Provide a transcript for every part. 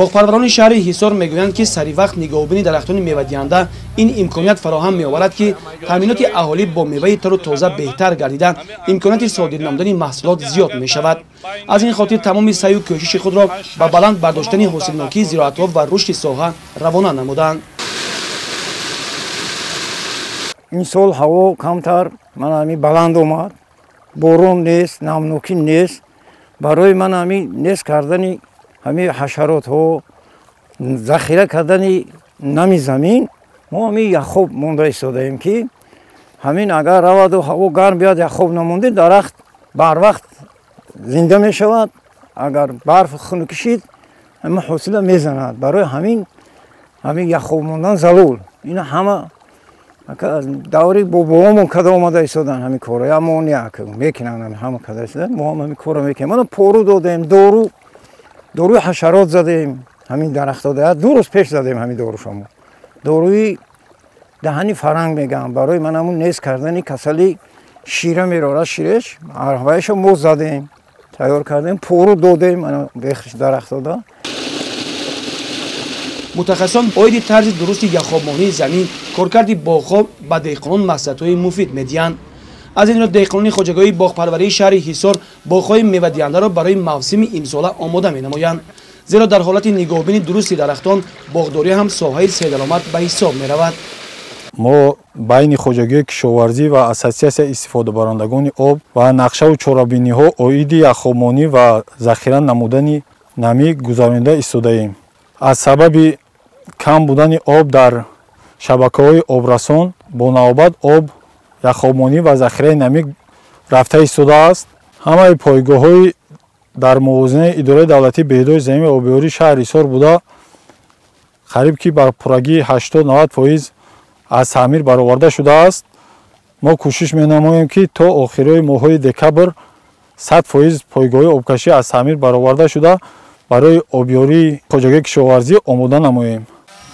Боғпарварони шаҳри Ҳисор мегӯянд, ки сари вақт нигоҳубини дарахтони мевадиҳанда ин имконият фароҳам меоварад, ки таъминоти аҳолӣ бо меваи тару тоза беҳтар гардида, имконияти содир намудани маҳсулот зиёд мешавад. Аз ин хотир тамоми саъю кӯшиши худро ба баланд бардоштани ҳосилнокии зироатҳо ва рушди соҳа равона намуданд. Ин сол ҳаво камтар ман ҳамин баланд омад, борон нест, намнокӣ нест. Барои ман ҳамин нест кардани ҳамин ҳашаротҳо, захира кардани нами замин, мо ҳамин яхоб монда истодаем, ки ҳамин агар раваду ҳаво гарм биёд, яхоб намонде, дарахт барвақт зинда мешавад. Агар барф хунук шид, ҳамин ҳосила мезанад. Барои ҳамин яхоб мондан залул. Ина ҳама аз даври бобоҳомон када омада истодан ҳамин корро. Я мо як мекунанд, ҳама када истодан, мо ҳам ҳамин корро мекунем. Мана пору додем, доруи ҳашарот задем ҳамин дарахтҳо. 2 рӯз пеш задем ҳамин дорушамо. Доруи даҳани фаранг мегӯям, барои ман ҳамун нест кардани касали шира мерорад, ширеш арваеша мо задем, тайёр кардем, пору додем бехш дарахтҳода. Мутахассисон оиди тарзи дурусти яхобмонии замин, коркарди боғҳо ба деҳқонон маслиҳатҳои муфид медиҳанд. Аз ин рӯ деҳқонони хоҷагиҳои боғпарварии шаҳри Ҳисор боғҳои мевадиҳандаро барои мавсими имсола омода менамоянд. Зеро дар ҳолати нигоҳубини дурусти дарахтон боғдорӣ ҳам соҳаи сердаромад ба ҳисоб меравад. Мо байни хоҷагиҳои кишоварзӣ ва ассотсиатсияи истифодабарандагони об ва нақшаву чорабиниҳо оиди яхобмонӣ ва захира намудани намӣ гузаронида истодаем. Аз сабаби кам будани об дар шабакаҳои обрасон бо навбат об яхобмонӣ ва захираи намӣ рафта истодааст. Ҳамаи пойгоҳҳои дар мувозинаи идораи давлатии беҳдошти замин ва обиёрии шаҳри Ҳисор буда, қариб ки бар пуррагии 80-90% аз таъмир бароварда шудааст. Мо кӯшиш менамоем, ки то охирои моҳҳои декабр 100% пойгоҳҳои обкашӣ аз таъмир бароварда шуда, барои обиёрии хоҷагии кишоварзӣ омода намоем.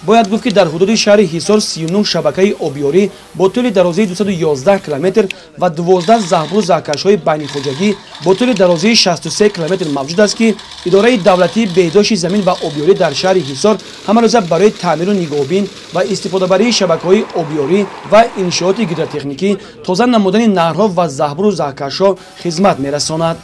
Бояд гуфт, ки дар ҳудуди шаҳри Ҳисор 39 шабакаи обиёрӣ бо тӯли дарозии 211 километр ва 12 заҳбуру заҳкашҳои байнихоҷагӣ бо тӯли дарозии 63 километр мавҷуд аст, ки идораи давлатии беҳдошти замин ва обиёрӣ дар шаҳри Ҳисор ҳамарӯза барои таъмиру нигоҳубин ва истифодабарии шабакаҳои обиёрӣ ва иншооти гидротехникӣ, тоза намудани наҳрҳо ва заҳбуру заҳкашҳо хизмат мерасонад.